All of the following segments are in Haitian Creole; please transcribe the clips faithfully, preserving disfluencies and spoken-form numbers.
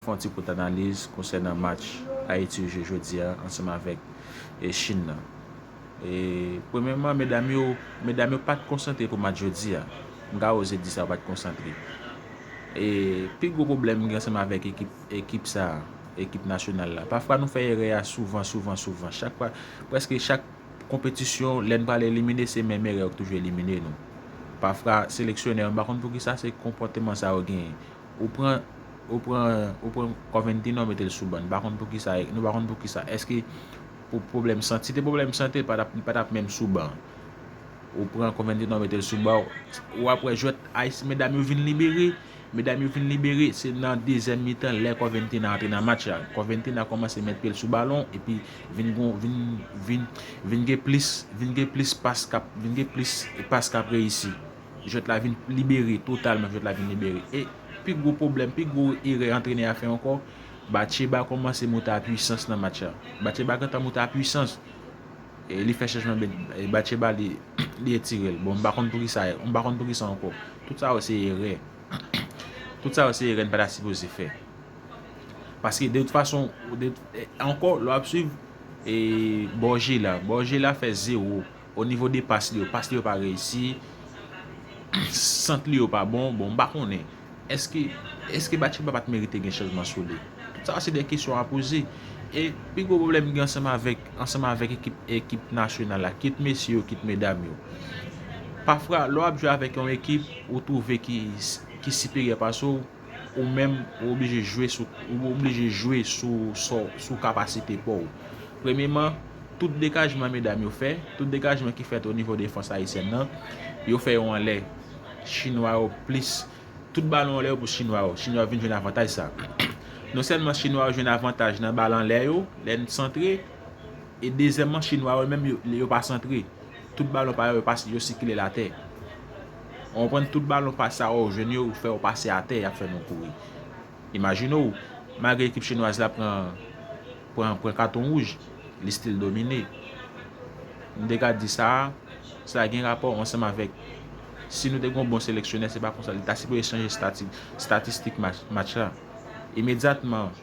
Fè yon ti kout analiz konsènan match Ayiti jwe jodi a ansanm avèk, e, Chin nan. E, premyèman, medam yo, medam yo pa t konsantre pou match jodi a. M ka oze di sa, yo pa t konsantre. E, pi gwo pwoblèm m gen ansanm avèk ekip, ekip sa a, ekip nasyonal la. Pafwa nou fè erè a souvan, souvan, souvan. Chak fwa, prèske chak konpetisyon, lè n pral elimine, se menm erè yo k toujou elimine nou. Pafwa, seleksyonè yo, m pa konn poukisa se konpòteman sa yo genyen. Ou pran, ou pran, ou pran Coventino, mete l sou ban. M pa konn poukisa, nou pa konn poukisa. Èske pou pwoblèm sante? Si te pwoblèm sante, l pa t ap, li pa t ap menm sou ban. Ou pran Coventino, mete l sou ban, w ap wè jwèt Ayisyen, medam yo vin libere. Medam yo vin libere, se nan dezyèm mitan, lè Coventino antre nan match la. Coventino kòmanse met pye l sou balon, epi vin gon, vin, vin, vin gen plis, vin gen plis pas k ap, vin gen plis pas k ap reyisi. Jwèt la vin libere totalman, jwèt la vin libere. E pi gwo pwoblèm, pi gwo erè antrenè a fè ankò, Batcheba kòmanse moute a pwisans nan match la. Batcheba gentan moute a pwisans. E li fè chanjman, ben, e Batcheba li, li etire l. Bon, m pa konn poukisa, m pa konn poukisa ankò. Tout sa yo se erè. Tout sa yo se erè n pa ta sipoze fè. Paske de tout fason, de, e, ankò, lè w ap swiv, e, Borgé la, Borgé la fè zewo. O nivo de pas li yo, pas li yo pa reyisi, sant li yo pa bon, bon, m pa konnen. Èske, èske Batcheba pa t merite gen chanjman sou li? Tout sa se de kesyon a poze. E pi gwo pwoblèm m gen ansanm avèk, ansanm avèk ekip, ekip nasyonal la, kit mesye yo, kit medam yo. Pafwa, lè w ap jwe avèk yon ekip ou twouve ki, ki siperyè pase w, ou menm, ou oblije jwe sou, ou oblije jwe sou, sou, sou kapasite pa w. Premyeman, tout degajman medam yo fè, tout degajman ki fèt o nivo defans ayisyèn nan, yo fè yo anlè. Chinwa yo plis, tout balon anlè yo pou Chinwa yo. Chinwa yo vin jwenn avantaj sa. Non sèlman Chinwa yo jwenn avantaj nan bal anlè yo, lè n santre, e dezyèmman, Chinwa yo menm, yo, yo pa santre. Tout balon pa yo, yo pase, yo sikile l atè. Ou konprann, tout balon pase a yo jwenn yo, fè yo pase atè, y ap fè nou kouri. Imajine w, malgre ekip chinwaz la pran, pran, pran katon wouj, li still domine. M te ka di sa, sa gen rapò ansanm avèk, si nou te gen yon bon seleksyonè, se pa konsa, li ta sipoze chanje stati, statistik match, match la. Imedyatman,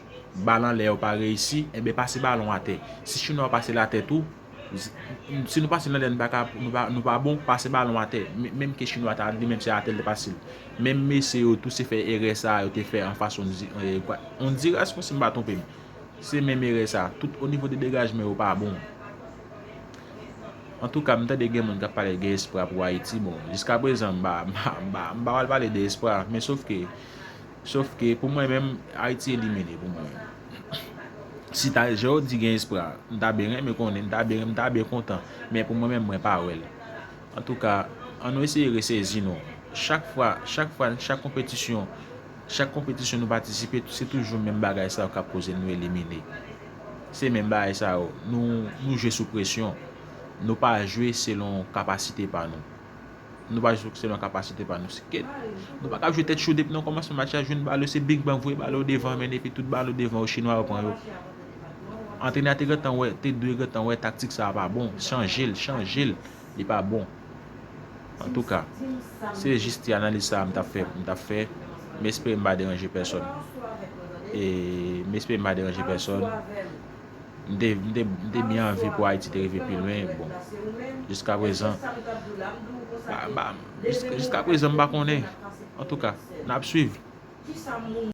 bal anlè yo pa reyisi, enben pase balon atè. Si chinwa yo pase l atè tou, si nou pase l anlè, nou pa ka, nou pa, nou pa bon, pase balon atè. Men, menm ke chinwa ta li menm se atè l te pase l. Menm mesye yo tou se fè erè sa a yo te fè an fas Ondi-, e, kwa, Honduras, si m pa twonpe m. Se menm erè sa a. Tout o nivo de degajman yo pa bon. Antouka, m tande gen moun k ap pale gen espwa pou Ayiti. Bon, jiskaprezan, m pa, m pa, m pa, m pa pral pale de espwa, men sof ke Sof ke pou mwen menm, Ayiti elimine pou mwen menm. Si ta, jan yo di gen espwa, m ta byen renmen konnen, m ta byen, m ta byen kontan. Men pou mwen menm, mwen pa wè l. Antouka, ann nou eseye resezi nou. Chak fwa, chak fwa, chak konpetisyon, chak konpetisyon nou patisipe, se toujou menm bagay sa yo k ap koze nou elimine. Se menm bagay sa yo. Nou, nou jwe sou presyon. Nou pa jwe selon kapasite pa nou. Nou pa jwe selon kapasite pa nou. Se ke nou pa ka jwe tèt cho depi nan kòmansman match la, jwenn bal yo, se big bang, voye bal yo devan, men epi tout bal yo devan yo, chinwa yo pran yo. Antrenè a te gentan wè, te dwe gentan wè taktik sa a pa bon. Chanje l, chanje l. Li pa bon. Antouka, se jis ti analiz sa a m t ap fè, m t ap fè. M espere m pa deranje pèsòn. E m espere m pa deranje pèsòn. M te, m te, m te byen anvi pou Ayiti te rive pi lwen. Bon, jiskaprezan, ba, ba, jis-, jiskaprezan, m pa konnen. Antouka, n ap swiv.